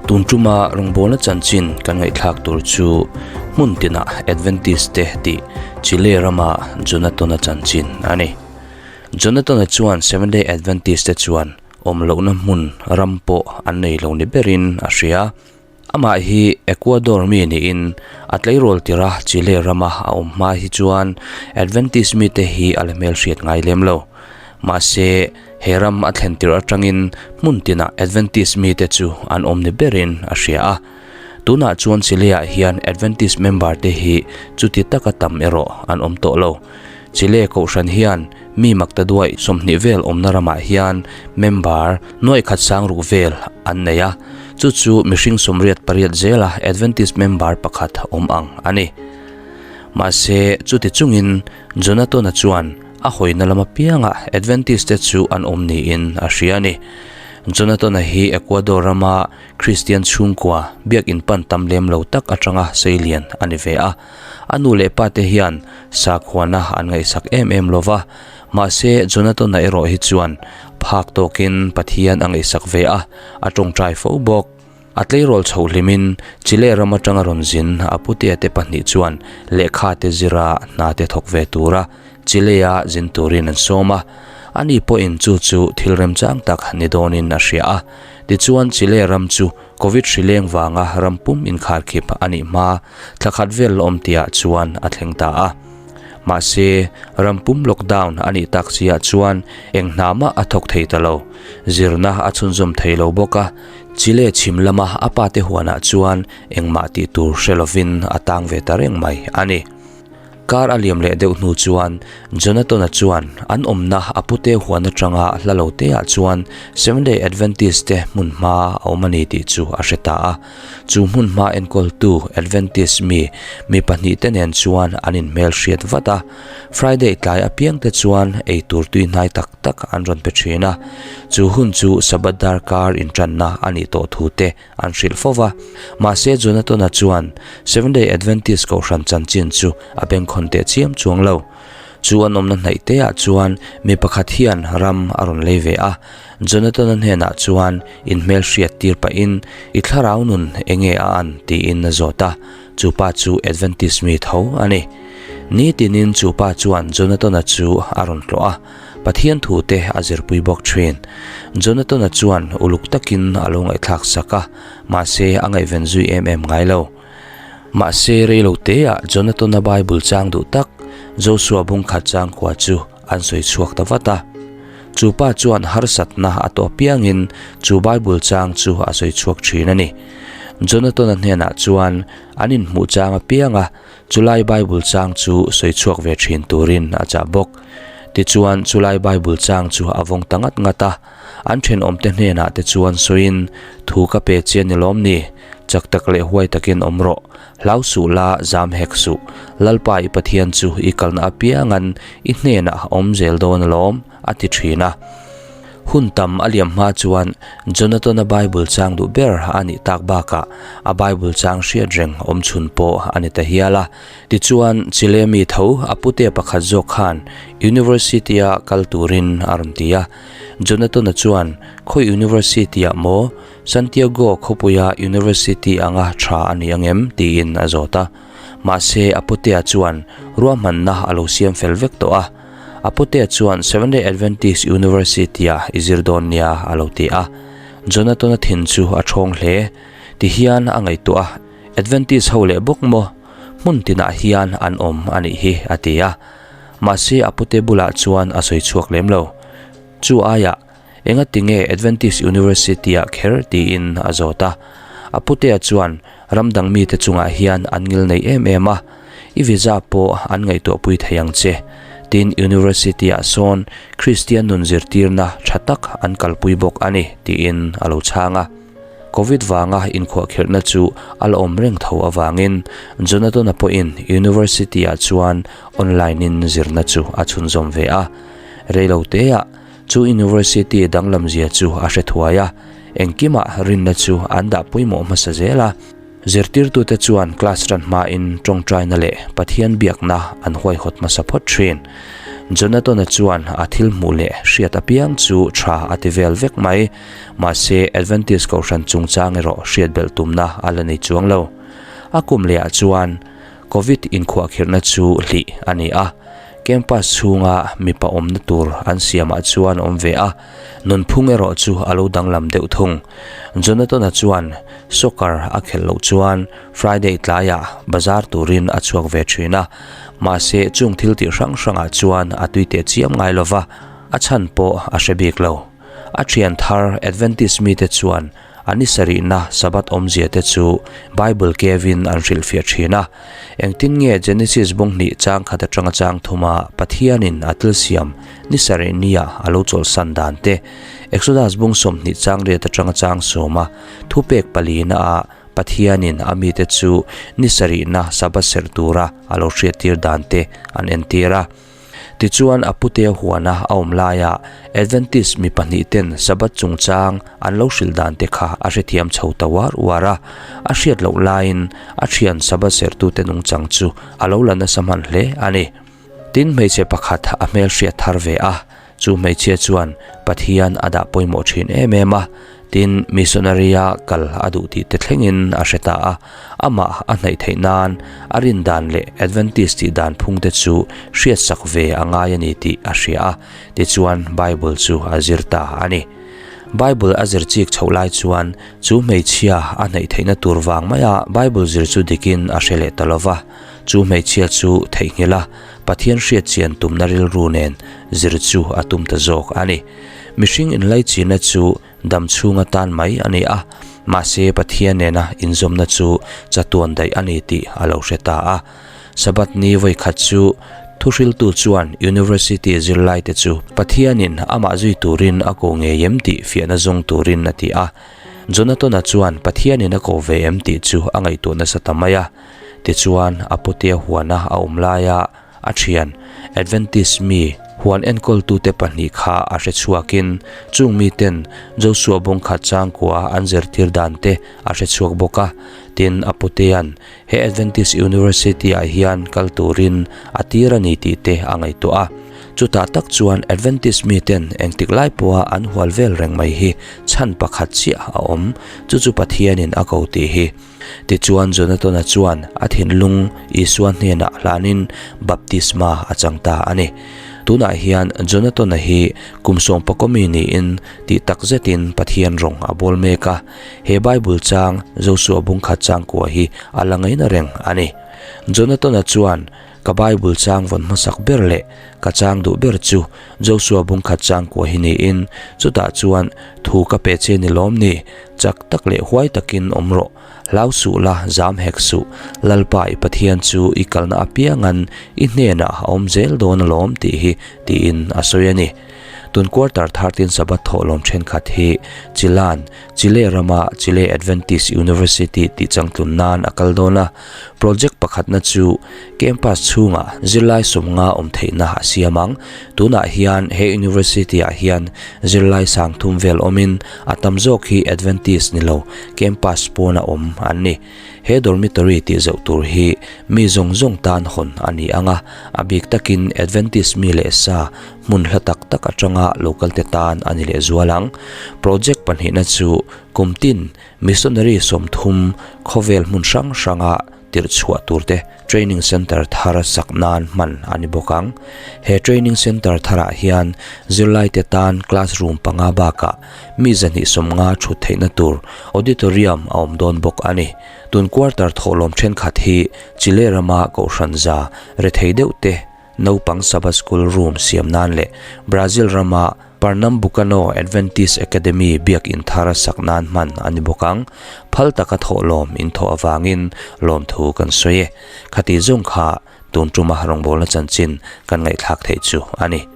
Tun tuma rawngbawlna chanchin kan ngaihthlak tur chu hmun tinah Adventist te tih Chile rama Jonathon-a chanchin a ni. Jonathon-a chuan Seventh-day Adventist te chuan awm lohna hmun ram pawh an nei lo ni berin a hria. Amah hi Ecuador mi niin a tleirawl tirha Chile rama a awm hma hi chuan Adventist mite hi a la hmelhriat ngai lem lo. Mahse, he ram a thlen tirh atangin hmun tinah Adventist mite chu an awm ni berin a hria a. Tunah chuan Chile-ah hian Adventist member te hi chuti taka tam erawh an awm tawh lo. Chile kohhran hian mi makta duai 20 vel awmna ramah hian member nuaih khat sang ruk vel an nei a, chu chu mihring 88 zela Adventist member pakhat awm ang a ni. Mahse, chuti chungin Jonathon-a chuan a hawina lam apiangah Adventist te chu an awm niin a hria a ni. Jonathon-a hi Ecuador rama Kristian chhungkua biakin pan tam lem lo tak atanga seilian a ni ve a. A nu leh pa te hian sakhuana an ngaihsak em em lo va, mahse Jonathon-a erawh hi chuan phak tawkin Pathian a ngaihsak ve a, a tawngtai fo bawk. A tleirawl chhoh hlimin Chile ram atanga rawn zin a putea te pahnih chuan lehkha te zira hna te thawk ve tura Chile-a zin turin an sawm a. Ani pawhin chu chu thil remchang tak ni dawnin a hria a. Tichuan Chile ram chu Covid hri leng vanga ram pum inkharkhip a nih hma thla khat vel la awm tihah chuan a thleng ta a. Mahse, ram pum lockdown a nih tak chiah chuan eng hna mah a thawk thei ta lo. Zirna a chhunzawm thei lo bawk a. Chile chhim lama a pate huanah chuan engmah tih tur hre lovin a tang ve ta reng mai a ni. Kar a liam leh deuh hnu chuan Jonathon-a chuan an awmna a pute huan atanga hla lo teah chuan Seventh-day Adventist te hmun hma a awm a ni tih chu a hre ta a. Chu hmun hma enkawltu Adventist mi mi pahnihte nen chuan an inhmelhriat vat a. Friday tlai apiangte chuan eitur tuihnai tak tak an rawn pe thin a, chu hun chu Sabbath darkar intanna a nih tawh thu te an hrilh fo va. Mahse Jonathon-a chuan Seventh-day Adventist kohhran chanchin chu a bengkhawn teh chiam chuang lo. Chu an awmna hnaih te ah chuan mi pakhat hian ram a rawn lei ve a, Jonathon-a hnenah chuan inhmelhriat tir pahin i thlarau nun enge a an tiin a zawt a, chu pa chu Adventist mi tho a ni. Ni tinin chu pa chuan Jonathon-a chu a rawn tlawh a, Pathian thu te a zirpui bawk thin. Jonathon-a chuan uluk takin a lo ngaihthlak sak a, mahse a ngaihven zui em em ngai lo. Mahse rei lo teah Jonathon-a Bible chang duh tak, Joshua bungkhat changkua chu an sawi chhuak ta vat a. Chu pa chuan harsatna a tawh apiangin chu Bible chang chu a sawi chhuak thin a ni. Jonathon-a hnenah chuan an inhmuh chang apianga Chulai Bible chang chu sawi chhuak ve thin turin a chah bawk. Tichuan, chulai Bible chang chu a vawng ta ngat ngat a. An thenawmte hnenah te chuan sawiin, Thu ka pe che ni lawm ni? Chak tak leh huai takin awm rawh. Hlau suh la, zam hek suh. Lalpa i Pathian chu i kalna apiangan i hnenah a awm zel dawn alawm, a ti thin a. Hun tam a liam hma chuan Jonathon-a Bible chang duh ber a nih tak bakah a Bible chang hriat reng awm chhun pawh a ni ta hial a. Tichuan, Chile mi tho a pute pakhat zawk khan University-a kal turin a rawn ti a. Jonathon-a chuan, Khawi University-ah maw? Santiago khawpuia University anga tha a ni ang em? tiin a zawt a. Mahse, a putea chuan ruahmanna a lo siam fel vek tawh a. A putea chuan Seventh-day Adventist University-ah i zir dawn nia a lo ti a. Jonathon-a thin chu a thawng hle. Tihian a ngaihtuah a, Adventist ho leh bawk maw? Hmun tinah hian an awm a nih hi a ti a. Mahse a pute bulah chuan a sawi chhuak lem lo. Chu aiah Engati nge Adventist University-ah kher tiin a zawt a. A putea chuan ram dang mite chungah hian an ngil nei em em a, i visa pawh an ngaihtuahpui thei ang che. Tin, University-ah sawn Kristian nun zirtirna tha tak an kalpui bawk a ni tiin a lo chhang a. Covid vanga inkhuahkhirhna chu a la awm reng tho avangin Jonathon-a pawhin University-ah chuan online-in zirna chu a chhunzawm ve a. Reiloteah Chu University danglam zia chu a hre thuai a, engkimah rinna chu an dah pawimawh hmasa zel a. Zirtirtute chuan class tan hmain tawngtaina leh Pathian biakna an huaihawt hmasa phawt thin. Jonathon-a chuan a thil hmuh leh hriat apiang chu tha a ti vel vek mai. Mahse, Adventist Kohhran chungchang erawh hriat belh tumna a la nei chuang lo. A kum lehah chuan Covid inkhuahkhirhna chu hlih a ni a, campus chhunga mipa awmna tur an siamah chuan awm ve a, nunphung erawh chu a lo danglam deuh thung. Jonathon-a chuan soccer a khelh loh chuan Friday tlaiah bazar turin a chhuak ve thin a, mahse chung thil tih hrang hrangah chuan a tui teh chiam ngai lo va, a chhan pawh a hre bik lo. A thian thar Adventist mite chuan a ni sarihna Sabbath awmzia te chu Bible kevin an hrilhfiah thin a. Engtin nge Genesis bung hnih chang khat atanga chang thuma Pathianin a thil siam ni sarih nia a lo chawlhsan dan te, Exodus bung 20 chang riat atanga chang sawma thupek palina ah Pathianin a mite chu ni sarihna Sabbath serh tura a lo hriattir dan te an entir a. Tichuan a putea huana a awm laia Adventist mi pahnihten Sabbath chungchang an lo hrilh dan te kha a hrethiam chho ta uar uar a. A hriat loh laiin a thian Sabbath serhtute nungchang chu a lo la nasa hman hle a ni. Tin hmeichhe pakhat a hmel hriat thar ve a, Chu hmeichhia chuan Pathian a dah pawimawh thin em em a, tin missionary-a kal a duh tih te thlengin a hre ta a. Amah a hnaih theih nan a rin dan leh Adventist tih dan phung te chu hriatsak ve a ngai a ni tih a hria a, tichuan Bible chu a zir ta a ni. Bible a zir chik chhoh lai chuan chu hmeichhia a hnaih theihna tur vang maia Bible zir chu dikin a hre leh ta lo va, chu hmeichhia chu theihnghilh a, Pathian hriat chian tumna rilru nen zir chu a tum ta zawk a ni. Mihring inlaichinna chu dam chhung atan mai a ni a, mahse Pathian nena inzawmna chu chatuan daih a ni tih a lo hre ta a. Sabbath ni vawikhat chu thuhriltu chuan University zirlaite chu Pathianin amah zui turin a ko ngei em tih fiahna zawng turin a ti a. Jonathon-a chuan Pathianin a ko ve em tih chu a ngaihtuah nasa ta mai a. Tichuan, a putea huana a awm laia a thian, Adventist mi, huan enkawltute pahnih kha a hre chhuakin, chung miten Joshua bawngkhat changkua an zirtir dan te a hre chhuak bawk a. Tin, a putea'n he Adventist University-ah hian kal turin a tir a ni tih te a ngaihtuah a. Chutah tak chuan Adventist miten engtik lai pawha an hual vel reng mai hi chhan pakhat chiah a awm, chu chu Pathianin a ko tih hi. Tichuan Jonathana chuan a thinlung Isua hnenah hlanin baptisma a chang ta a ni. Tunah hian Jonathana hi kum sawmpakaw mi niin tih tak zetin Pathian rawng a bawl mek a, he Bible chang Josua bungkhat changkua hi a la ngaina reng a ni. Jonathana chuan Ka Bible chang vawn hmasak ber leh ka chang duh ber chu Josua bungkhat changkua hi niin chutah chuan thu ka pe che ni lawm ni? Chak tak leh huai takin awm rawh, hlau suh la, zam hek suh, Lalpa i Pathian chu i kalna apiangan i hnenah a awm zel dawn alawm tih hi tiin a sawi a ni. Tun quarter 13 Sabbath thawhlawm thenkhat hi Chilan, Chile rama Chile Adventist University tih changtlun nan a kal dawn a, Project pakhatna chu campus chhungah zirlai sawmnga awm theihna a siam ang. Tunah hian he university-ah hian zirlai sang thum vel awmin a tam zawk hi Adventist ni lo campus pawna awm an ni. He dormitory tih zauh tur hi mi zawng zawng tan hawn a ni ang a, a bik takin Adventist mi leh sa hmun hla tak tak atanga local te tan a ni lehzual ang. Project pahnihna chu kum tin Missionary 30 khawvel hmun hrang hranga tirh chhuah turte training centre thar sak nan hman a ni bawk ang. He training centre tharah hian zirlaite tan classroom panga bakah mi 250 thut theihna tur auditorium a awm dawn bawk a ni. Tun quarter thawhlawm thenkhat hi Chile rama Kohhran za rethei deuh te naupang Sabbath School room siam nan leh Brazil rama Pernambucano Adventist Academy biakin thar sak nan hman a ni bawk ang. Phal taka thawhlawm inthawh avangin lawmthu kan sawi e. Khati zawng kha tun tuma rawngbawlna chanchin kan ngaihthlak theih chu a ni.